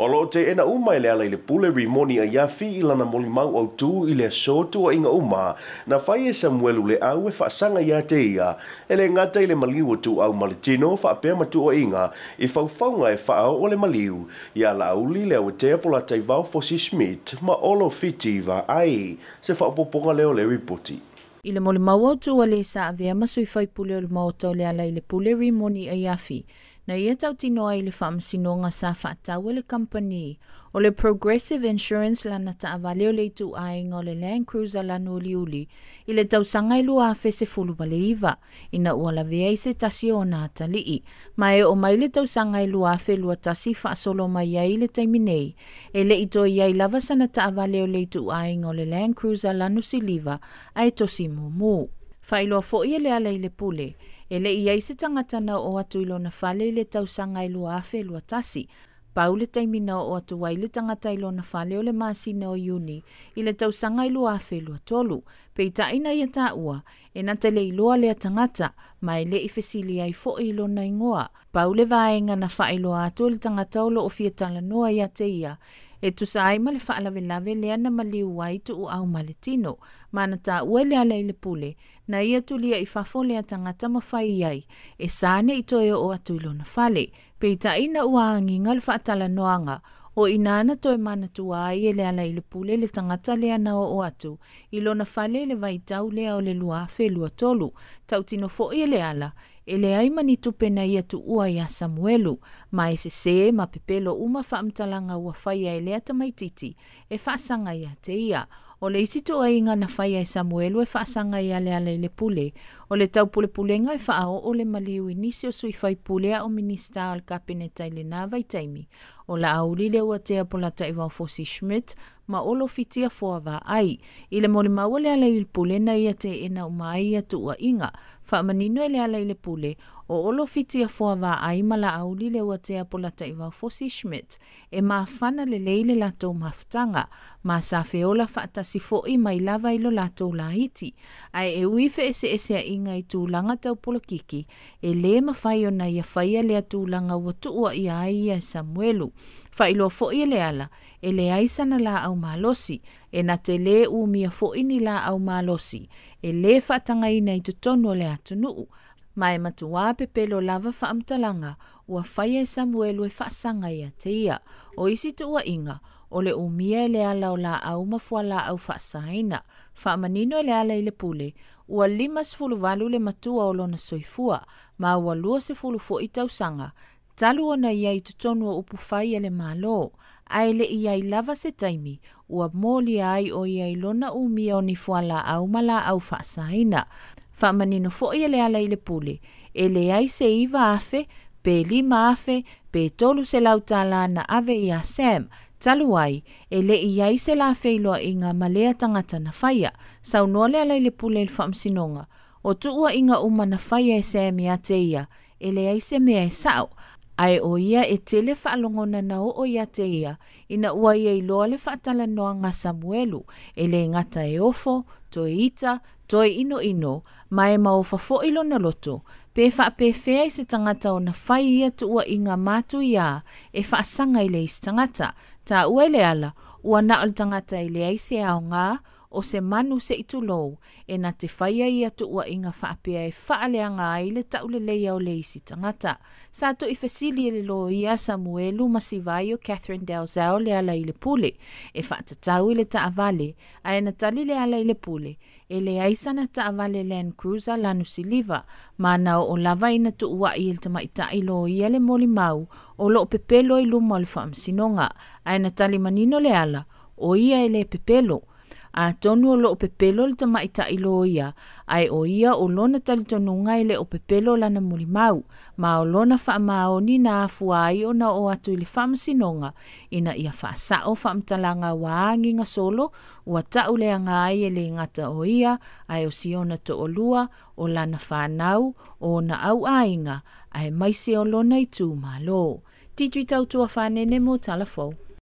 O loo teena uma e Lealailepule Rimoni Aiafi i lana molimau autū i le aso tuuaiga uma na fai e Samuelu Leau e faasaga ia te ia e le gata i le maliu o tuuau ma le tino faapea ma tuuaiga i faufauga e faaoo le maliu ia Laauli Leauatea Polataivao Fosi Schmidt ma Olo Fiti Vaai. Se faaopoopoga lea o le ripoti. I le molimau autū a le sa avea ma sui faipule o le Maota o Lealailepule Rimoni Aiafi, na ia tautino ai i le faamasinoga sa faatau e le kamupani o le Progressive Insurance lana taavale o le ituaiga o le Land Cruiser lanu uliuli i le tausaga e 2019 ina ua lavea i se tasi o ona atalii, ma e oo mai le tausaga e 2021 faasolo mai ai i le taimi nei, e le i toe i ai lava sana taavale o le ituaiga o le Land Cruiser lanu siliva ae tosi mumu. Faailoa foi e Lealailepule, e le i ai se tagata na oo atu i lona fale i le tausaga e 2021, pau le taimi na oo atu ai le tagata i lona fale o le masina o Iuni i le tausaga e 2023, peitai na ia taua, e na te le iloa lea tagata, ma e le i fesili ai foi i lona igoa. Pau le vaega na faailoa atu e le tagata o loo fia talanoa ia te ia, e tusa ai ma le faalavelave lea na maliu ai tuuau ma le tino, ma na taua e Lealailepule, na ia tulia i fafo lea tagata ma fai i ai, e sa ne i toe oo atu i lona fale, peitai na ua agiga le faatalanoaga, o ina na toe manatua ai e Lealailepule le tagata lea na oo atu i lona fale i le vaitau lea o le 2023, tautino foi e Leala, e leai ma ni tupe na ia tuua ia Samuelu, ma e sesē ma pepelo uma faamatalaga ua faia e lea tamaititi e faasaga ia te ia. O le isi tuuaiga na faia e Samuelu e faasaga ia Lealailepule, o le taupulepulega e faaoo le maliu i nisi o sui faipule a o Minisita o le Kapeneta i lena vaitaimi, o Laauli Leuatea Polataivao Fosi Schmidt ma Olo Fitia Foa Vaai. I le molimau a Lealailepule na ia teena uma ai ia tuuaiga, faamanino e Lealailepule o Olo Fitia Foa Vaai ma Laauli Leuatea Polataivao Fosi Schmidt e mafana lelei le latou mafutaga, ma sa feola faatasi foi mai lava i lo latou laiti, ae e ui feeseeseaiga i tulaga tau polokiki, e lē mafai ona ia faia lea tulaga ua tuuaia ai ia e Samuelu. Faailoa foi e Leala, e leai sana laau malosi, e na te lē umia foi ni laau malosi, e lē faatagaina i totonu o le atunuu, ma e matuā pepelo lava faamatalaga ua faia e Samuelu e faasaga ia te ia. O isi tuuaiga, o le umia e Leala o laau ma fualaau faasaina. Faamanino e Lealailepule, ua 58 le matua o lona soifua, ma ua 20 foi tausaga, talu ona ia i totonu o upufai a le Malo, ae le i ai lava se taimi, ua molia ai o ia i lona umia o ni fualaau ma laau faasaina. Faamanino foi e Lealailepule, e leai se 9,000, pe 5,000, pe 300 tala na ave ia Sam, talu ai, e le i ai se la feiloaiga ma lea tagata na faia. Saunoa Lealailepule i le faamasinoga, o tuuaiga uma na faia e Sam ia te ia, e leai se mea e sao, ae o ia e tele faalogona na oo ia te ia, ina ua ia iloa le faatalanoaga a Samuelu, e le gata e ofo, toe ita, toe inoino, ma e maofa foi lona loto, pe faapefea i se tagata ona fai ia tuuaiga matuia e faasaga i le isi tagata. Taua e Leala, ua na o le tagata e leai se aoga, o se manu se i tulou, e na te faia ia tuuaiga faapea e faaleaga ai le tauleleia o le isi tagata. Sa to'i fesili e le loia Samuelu ma Sivaio Catherine Dalzell Lealailepule, e faatatau i le taavale, ae na tali Lealailepule, e leai sana taavale Land Cruiser lanu siliva, ma na oo lava ina tuuai e le tamaitai loia le molimau o loo pepelo i luma o le faamasinoga, ae na tali manino Leala, o ia e le pepelo. Atonu o loo pepelo le tamaitai loia, ae o ia o lona talitonuga e le o pepelo lana molimau, ma o lona faamaoni na afua ai ona oo atu i le faamasinoga, ina ia faasao faamatalaga ua agiga solo, ua tauleaga ai e le gata o ia, ae o siona toolua, o lana whanau, o ona au aiga, aemaise o lona itumalo. Titui tautua whanene mo Talafou.